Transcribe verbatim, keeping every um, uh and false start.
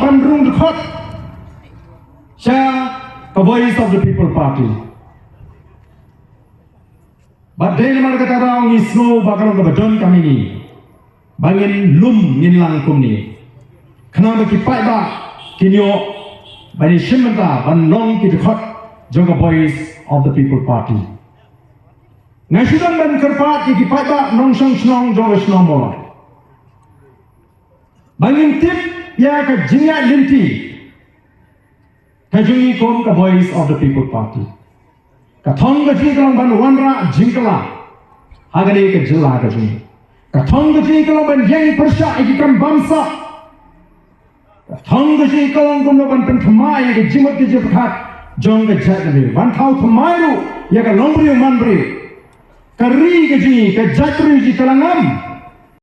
ban rung dkhot sha ka Voice of the People Party. Bad dei namar kata daw ngi sngew ba ka long kaba donkam ïa ngi ba ngin lum ngin lang kumne, khnang ba ki paidbah kin ïoh ban ïashim bynta ban long ki dkhot jong ka Voice of the People Party. Nga shu don ban kyrpad ïa ki paidbah nongshong shnong jong ka shnong Mawlai ba ngin tip ïa ka jingïaid lynti ka jong ngi kum ka Voice of the People Party. Ka thong ka jong ngi ka long ban wanrah jingkylla ha kane ka jylla ka jong ngi. Ka thong ka jong ngi ka long ban ïeng pyrshah ïa ki kam bamsap. Ka thong ka jong ngi ka long kumno ban pynthymmai ïa ka jingmut ka jingpyrkhat jong ka jaitbynriew, ban thaw thymmai ruh ïa ka longbriew manbriew. Ka ri ka jong ngi, ka jaitbynriew jong ngi ka la ngam.